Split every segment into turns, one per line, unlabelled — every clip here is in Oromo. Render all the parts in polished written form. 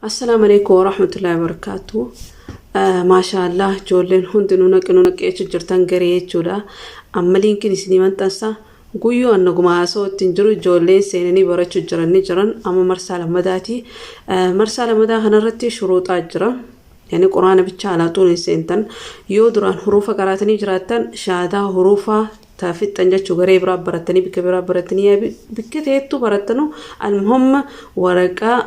Assalaamu alaikum warahmatullahi wabarakatuh. Maashaallah, ijoolleen hundinuu naqinuu naqeechu jirtan garee jechuudha. Amma liinkiin isinii maxxansa. Guyyuu annaguma haasa'u ittiin jiru ijoolleen seenanii barachuu jiran ni jiran amma marsaa lammadaati. Marsaa lammadaa kanarratti shuruuxaa jira. Yani quraana bicha alaa xuun hin seentan. Yoo duraan hurufa qaraatanii jiraattan shaadaa hurufaa taafixxan jechuu garee biraa barattanii bikka biraa barattanii bikka ta'ettuu barattanu almuhimma waraqaa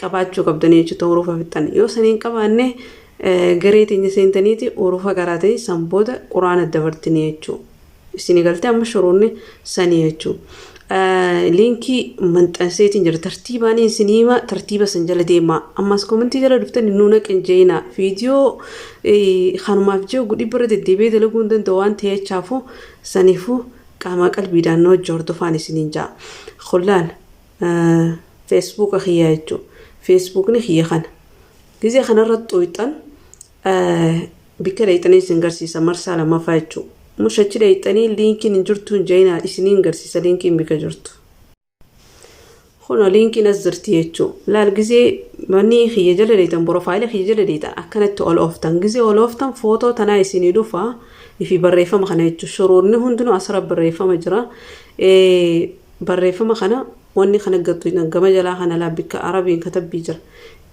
qabaachuu qabdanii jechuudha hurufa fixxan. Yoo saniin qabaanne garee teenya seentaniiti hurufa qaraatanii san booda quraana dabartanii jechuudha. Isinii galtee amma shuruunni sanii jechuudha. Liinkii maxxanseetiin jira tartiibaan isinii hima tartiiba san jala deemaa. Ammas komentii jala dhuftanii nu naqin jeenaa. Viidiyoo kanumaaf jiru gudhi bira deddeebi'ee dalaguu hin danda'u waan ta'eechaafu saniifuu qaama qalbiidhaan na hojii hordofaan isiniin ja'a. Kullaan feesbuuka kiyyaa jechuudha. Feesbuukni kiyya kana. Gizee kanarratti xuyixan bikka dheeyxanii isin garsiisa marsaa lammaffaa jechuudha. Mushachi dheeyxanii liinkiin hin jirtu hin jeenaa isiniin garsiisa liinkiin bikka jirtu. Kun liinkiin as jirti jechuudha. Laal gizee manni kiyya jala dheeyxan profaayila kiyya jala dheeyxan akkanatti ol ooftan. Gizee ol ooftan footoo tanaa isinii dhufa. Ifi barreeffama kana jechuudha. Shuruurni hundinuu asirra barreeffama jira. Barreeffama kana wanni kana gattu gama jalaa kana laa bikka arabiin katabbii jira.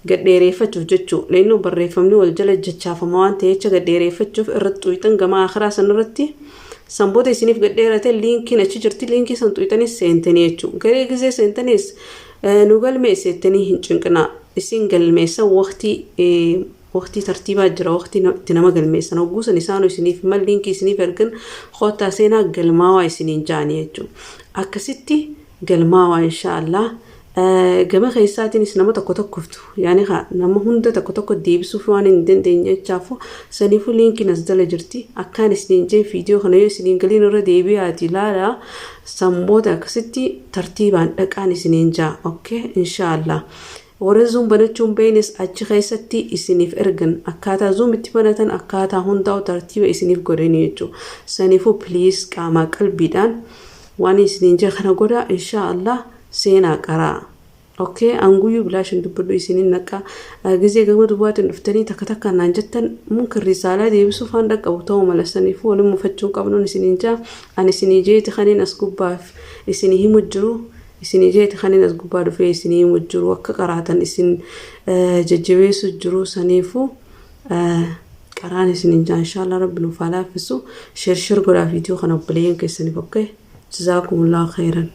Gadheereeffachuuf jechuudha. Leennoo barreeffamni wal jala jachaafama waan ta'eef jecha gadheereeffachuuf irratti xuyixan gama akiraa sanarratti sanboota isiniif gadheerate liinkiin achi jirti liinkii san xuyixanis seentanii jechuudha. Garee gizee seentanis nu galmeessettanii hin cinqinaa. Isin galmeessa waqtii tartiibaa jira waqtii itti nama galmeessan hogguusan isaanu isiniif mal liinkii isiniif ergan koottaa seenaa galmaawaa isiniin ja'anii jechuudha. Akkasitti galmaawaa inshaallah. Gama keessaatiinis nama tokko tokkoftu yaani nama hunda tokko tokko deebisuuf waan hin dandeenye jechaafu saniifuu liinkiin as jala jirti akkaan isiniin jee viidiyoo kana yoo isiniin galiin irra deebi'aati ilaalaa sanboota akkasitti tartiibaan dhaqaan isiniin jaa okay inshaallah. Warra zuum banachuun beeynes achi keessatti isiniif ergan akkaataa zuum itti banatan akkaataa hundaa'u tartiiba isiniif godhanii jechuudha. Saniifuu please qaamaa qalbiidhaan waan isiniin jee kana godhaa inshaallah seenaa qaraa. Okay, anguyyuu bilaashin dubbadhu isiniin naqa gizee gama dubbaatiin dhuftanii takka takka naan jettan munkar risaalaa deebisuuf waan dhaqqabu ta'uu mala saniifuu waliin mufachuu qabnuun isiniin jaa ani isinii jeeti kaniin as gubbaaf isinii himu jiru isinii jeeti kaniin as gubbaa dhufee isinii himu jiru akka qaraatan isin jajjabeessu jiru saniifuu qaraan isiniin jaa inshaallah rabbi nuuf haa laaffisu share share godhaa viidiyoo kana obboleeyyan keessaniif okay jazaakumullahu khairan.